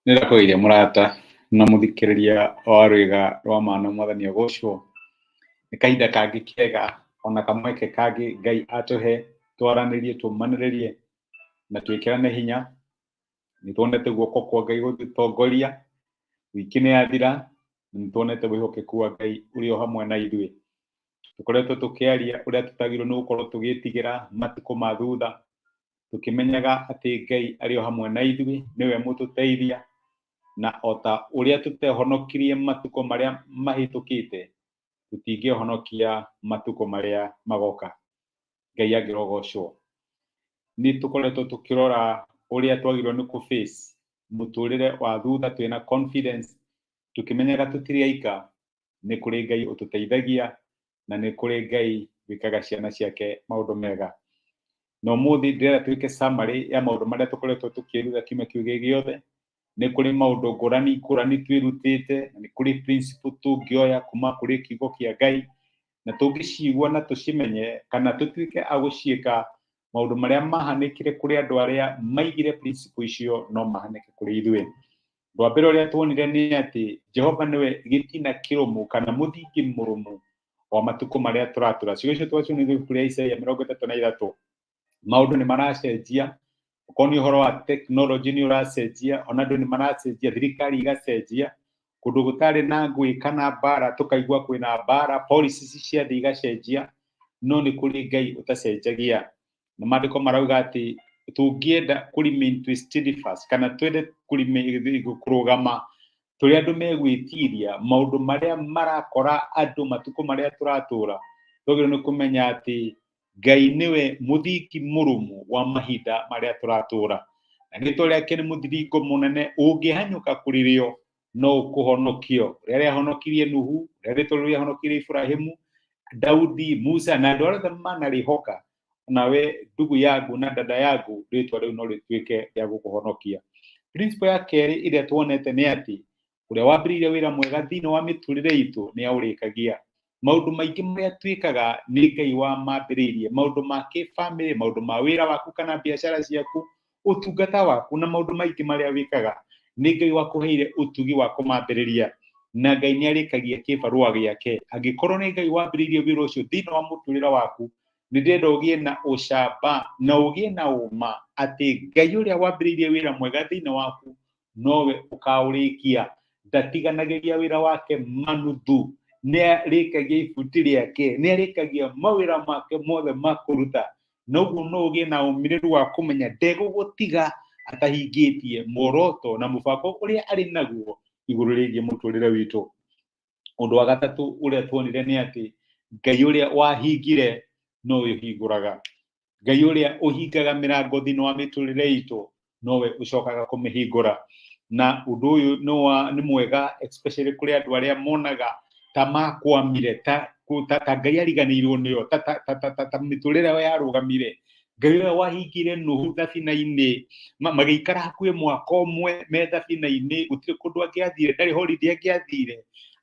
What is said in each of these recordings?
Nĩndakũgeithia mũrata na mũthikĩrĩria wa rwĩga rwa ma na Mwathani agocwo. Nĩ kahinda kangĩ kega ona kamweke kangĩ Ngai atũhe twaranĩrie, tũmanĩrĩrie na twĩkĩrane hinya. Nĩ tuonete guoko kwa Ngai gũgĩtongoria, wiki nĩ yathira na nĩ tuonete wĩhokeku wa Ngai ũrĩ o hamwe na ithuĩ. Tũkoretwo tũkĩaria ũrĩa tũtagĩrĩirwo nĩ gũkorwo tũgĩtigĩra matukũ ma thutha, tũkĩmenyaga atĩ Ngai arĩ o hamwe na ithuĩ, nĩwe mũtũteithia, na o ta ũrĩa tũtehonokirie matukũ marĩa mahĩtũkĩte, tũtingĩhonokia matukũ marĩa magoka. Ngai angĩrogocwo. Nĩ tũkoretwo tũkĩrora ũrĩa twagĩrĩirwo nĩ kũ face mũtũrĩre wa thutha twĩna confidence, tũkĩmenyaga tũtirĩ aika, nĩ kũrĩ Ngai ũtũteithagia na nĩ kũrĩ Ngai wĩkaga ciana ciake maũndũ mega. Na ũmũthĩ ndĩrenda twĩke summary ya maũndũ marĩa tũkoretwo tũkĩruta kiumia kĩu gĩ gĩothe. Nĩ kũrĩ maũndũ ngũrani ngũrani twĩrutĩte, na nĩ kũrĩ principle tũngĩoya kuma kũrĩ kiugo kĩa Ngai, na tũngĩcigua na tũcimenye kana tũtuĩke a gũciĩka, maũndũ marĩa mahanĩkire kũrĩ andũ arĩa maigire principle icio no mahanĩke kũrĩ ithuĩ. Ũndũ wa mbere ũrĩa tuonire nĩ atĩ Jehova nĩwe gĩtina kĩrũmu kana mũthingi mũrũmu wa matukũ marĩa tũratũra. Ciugo icio twacionire ibuku rĩa Isaia 33. Maũndũ nĩ maracenjia, okorwo nĩ ũhoro wa tekinoronjĩ nĩ ũracenjia, ona andũ nĩ maracenjia, thirikari igacenjia, kũndũ gũtarĩ na ngũĩ kana mbara tũkaigua kwĩna mbara, policies cia thĩ igacenjia, no nĩ kũrĩ Ngai ũtacenjagia. Na maandĩko marauga atĩ tũngĩenda kũ remain twĩ steadfast kana twende kũrũgama tũrĩ andũ megwĩtiria maũndũ marĩa marakora andũ matukũ marĩa tũratũra, twagĩrĩirwo nĩ kũmenya atĩ Ngai nĩwe mũthingi mũrũmu wa mahinda marĩa tũratũra. Na rĩtwa rĩake nĩ mũthiringo mũnene ũngĩhanyũka kũrĩ rĩo no ũkũhonokio. Ũrĩa rĩahonokirie Nuhu, ũrĩa rĩtwa rĩu rĩahonokirie Iburahĩmu, Daudi, Musa na andũ arĩa othe manarĩhoka, nawe ndugu yangu na dada yangu, rĩtwa rĩu no rĩtuĩke rĩa gũkũhonokia. Principle ya kerĩ ĩrĩa tuonete nĩ atĩ ũrĩa wambĩrĩirie wĩra mwega thĩinĩ wa mĩtũrĩre itũ nĩ aũrĩkagia. Maũndũ maingĩ marĩa twĩkaga nĩ Ngai wamambĩrĩirie, maũndũ ma kĩbamĩrĩ, maũndũ ma wĩra waku kana biacara ciaku, ũtungata waku na maũndũ maingĩ marĩa wĩkaga, nĩ Ngai wakũheire ũtugi wa kũmambĩrĩria, na Ngai nĩ arĩkagia kĩbarũa gĩake. Angĩkorwo nĩ Ngai wambĩrĩirie wĩra ũcio thĩinĩ wa mũtũrĩre waku, nĩ ndĩrenda ũgĩe na ũcamba na ũgĩe na ũma atĩ Ngai ũrĩa wambĩrĩirie wĩra mwega thĩinĩ waku nowe ũkaũrĩkia. Ndatiganagĩria wĩra wake manuthu, nĩ arĩkagia ibuti rĩake, nĩ arĩkagia mawĩra make mothe ma kũruta. Na ũguo no ũgĩe na ũmĩrĩru wa kũmenya ndegũgũtiga atahingĩtie muoroto na mũbango ũrĩa arĩ naguo igũrũ rĩgiĩ mũtũrĩre witũ. Ũndũ wa gatatũ ũrĩa tuonire nĩ atĩ Ngai ũrĩa wahingire nowe ũhingũraga. Ngai ũrĩa ũhingaga mĩrango thĩinĩ wa mĩtũrĩre itũ nowe ũcokaga kũmĩhingũra. Na ũndũ ũyũ nĩ mwega especially kũrĩ andũ arĩa monaga ta makwamire, ta Ngai ariganĩirwo nĩo, ta mĩtũrĩre yao yarũgamire. Ngai ũrĩa wahingire Nuhu thabina-inĩ, magĩikara hakuhĩ mwaka ũmwe me thabina-inĩ, gũtirĩ kũndũ angĩathire, ndarĩ holiday angĩathire,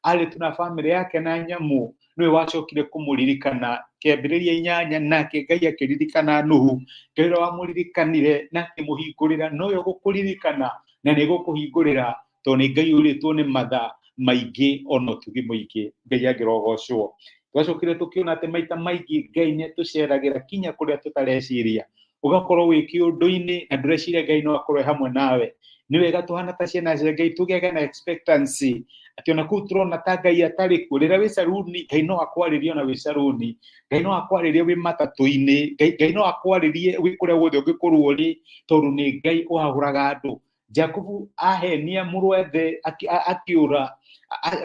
arĩ tu na bamĩrĩ yake na nyamũ, nĩwe wacokire kũmũririkana. Kĩambĩrĩria 8, nake Ngai akĩririkana Nuhu. Ngai ũrĩa wamũririkanire na akĩmũhingũrĩra, nowe ũgũkũririkana na nĩ egũkũhingũrĩra, tondũ nĩ Ngai ũrĩtwo nĩ matha maingĩ ona ũtugi mũingĩ. Ngai angĩrogocwo. Twacokire tũkĩona atĩ maita maingĩ Ngai nĩ atũceragĩra kinya kũrĩa tũtareciria. Ũgakorwo wĩ kĩũndũ-inĩ na ndũreciria Ngai no akorwo e hamwe nawe. Nĩ wega tũhana ta ciana cia Ngai tũgĩage na expectancy atĩ ona kũu tũrona ta Ngai atarĩ kuo. Rĩrĩa wĩ caruni, Ngai no akwarĩrie ona wĩ caruni. Ngai no akwarĩrie wĩ matatũ-inĩ. Ngai no akwarĩrie wĩ kũrĩa guothe ũngĩkorwo ũrĩ, tondũ nĩ Ngai ũhahũraga andũ. Jakubu ahenia mũrũ wa ithe akĩũra,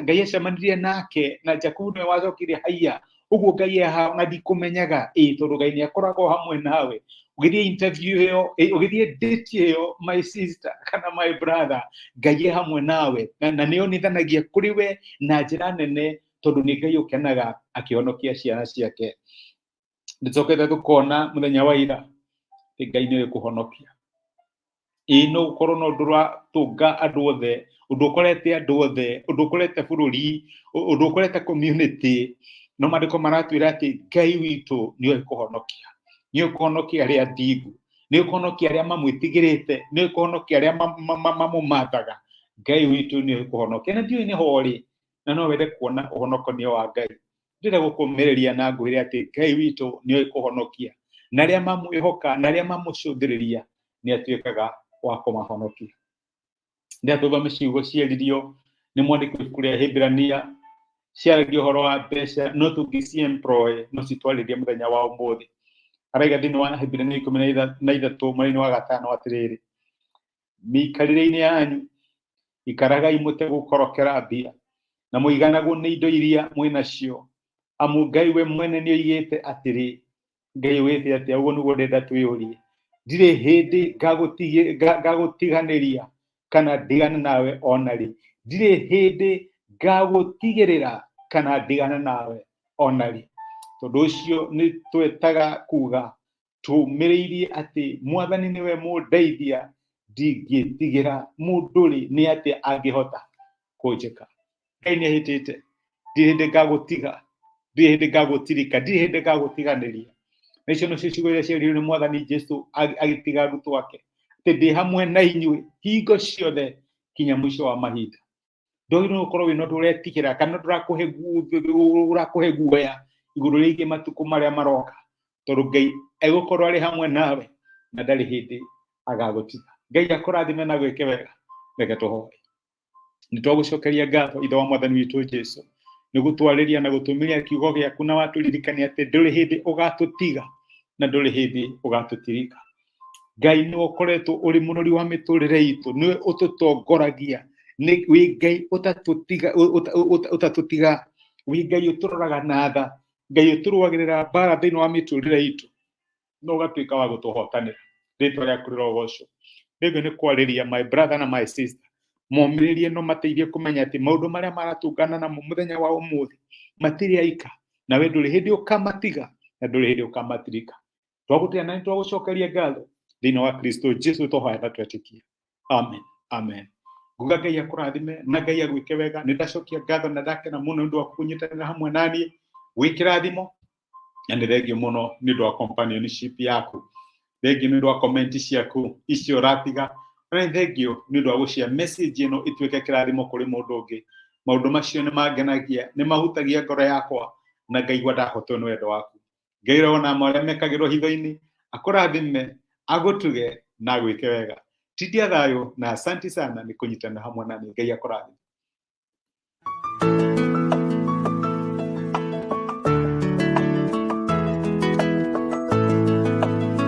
Ngai acemanirie nake na Jakubu nĩwe wacokire haiya, ũguo Ngai e haha ona ndikũmenyaga. Ĩ tondũ Ngai nĩ akoragwo hamwe nawe. Ũgĩthiĩ interview ĩyo, ũgĩthiĩ date ĩyo, my sister kana my brother, Ngai e hamwe nawe na nĩ onithanagia kũrĩ we na njĩra nene, tondũ nĩ Ngai ũkenaga akĩhonokia ciana ciake. Nĩtũcokete tũkona mũthenya wa ira atĩ Ngai nĩoĩ kũhonokia. Ĩĩ no gũkorwo no ũndũ ũratũnga andũ othe, ũndũ ũkorete andũ othe, ũndũ ũkorete bũrũri, ũndũ ũkorete community, no maandĩko maratwĩra atĩ Ngai witũ nĩoĩ kũhonokia. Nĩoĩ kũhonokia arĩa athingu, nĩoĩ kũhonokia arĩa mamwĩtigĩrĩte, nĩoĩ kũhonokia arĩa mamũmathaga. Ngai witũ nĩ kũhonokia. Na ndiũĩ nĩ ho rĩ, na no wende kuona ũhonokanio wa Ngai. Ndĩrenda gũkũmĩrĩria na ngwĩre atĩ Ngai witũ nĩ oĩ kũhonokia, na arĩa mamwĩhoka na arĩa mamũcũthĩrĩria nĩ atuĩkaga wa kũmahonokia. Ndĩrenda tũthome ciugo cieririo nĩ mwandĩki wa ibuku rĩa Hibirania ciaragia ũhoro wa mbeca, no tũngĩciemploy no citwarĩrie mũthenya wa ũmũthĩ. Araiga thĩinĩ wa Hibirania 13 mweri-inĩ wa 5 atĩrĩrĩ, mĩikarĩre-inĩ yanyu ikaragai mũtegũkorokera mbia, na mũiganagwo nĩ indo iria mwĩ nacio, amu Ngai we mwene nĩoigĩte atĩrĩ, Ngai oigĩte atĩa? Ũguo nĩguo ndĩrenda twĩyũrie. Ndirĩ hĩndĩ ngagũtiganĩria kana ndigane nawe ona rĩ. Ndirĩ hĩndĩ ngagũtigĩrĩra kana ndigane nawe ona rĩ. Tondũ ũcio nĩ twetaga kuga tũmĩrĩirie atĩ Mwathani nĩwe mũndeithia, ndingĩtigĩra mũndũ rĩ nĩ atĩa angĩhota kũnjĩka. Ngai nĩ ahĩtĩte, ndirĩ hĩndĩ ngagũtiga, ndirĩ hĩndĩ ngagũtirika, ndirĩ hĩndĩ ngagũtiganĩria. Na icio nĩcio ciugo iria ciaririo nĩ Mwathani Jesu agĩtiga arutwo ake, atĩ ndĩ hamwe na inyuĩ hingo ciothe kinya mũico wa mahinda. Ndwagĩrĩirwo nĩ gũkorwo wĩna ũndũ ũretigĩra kana ũndũ ũrakũhe guoya igũrũ rĩgiĩ matukũ marĩa maroka, tondũ Ngai egũkorwo arĩ hamwe nawe na ndarĩ hĩndĩ agagũtiga. Ngai akũrathime na gwĩke wega. Reke tũhoe. Nĩ twagũcokeria ngatho Ithe wa Mwathani witũ Jesu nĩ gũtwarĩria na gũtũmĩria kiugo gĩaku, na watũririkania atĩ ndũrĩ hĩndĩ ũgatũtiga na ndũrĩ hĩndĩ ũgatũtirika. Ngai nĩwe ũkoretwo ũrĩ mũrori wa mĩtũrĩre itũ, nĩwe ũtũtongoragia, nĩ wĩ Ngai ũtatũtiga, wĩ Ngai ũtũroraga na tha, Ngai ũtũrũagĩrĩra mbara thĩinĩ wa mĩtũrĩre itũ, na ũgatuĩka wa gũtũhotanĩra. Rĩtwa rĩaku rĩrogocwo. Rĩngĩ nĩ kwarĩria my brother na my sister, momĩrĩrie no mateithie kũmenya atĩ maũndũ marĩa maratũngana namo mũthenya wa ũmũthĩ matirĩ aika, nawe ndũrĩ hĩndĩ ũkamatiga na ndũrĩ hĩndĩ ũkamatirika. Twagũtĩa na twagũcokeria ngatho thĩinĩ wa Kristo Jesu twahoya na twetĩkia. Amen, amen. Nguga Ngai akũrathime na Ngai agwĩke wega. Nĩ ndacokia ngatho na ndakena mũno nĩ ũndũ wa kũnyitanĩra hamwe naniĩ wĩ kĩrathimo, na nĩ thengio mũno nĩ ũndũ wa companionship yaku, thengio nĩ ũndũ wa comment ciaku icio ũratiga, na nĩ thengio nĩ ũndũ wa gũshare message ĩno ĩtuĩke kĩrathimo kũrĩ mũndũ ũngĩ. Maũndũ macio nĩ mangenagia, nĩ mahutagia ngoro yakwa na ngaigua ndahotwo nĩ wendo waku. Ngai ũrĩa wonaga marĩa mekagĩrwo hitho-inĩ akũrathime, agũtuge na agwĩke wega. Tindia thayũ na asanti sana nĩ kũnyitana hamwe nani. Ngai akũrathime.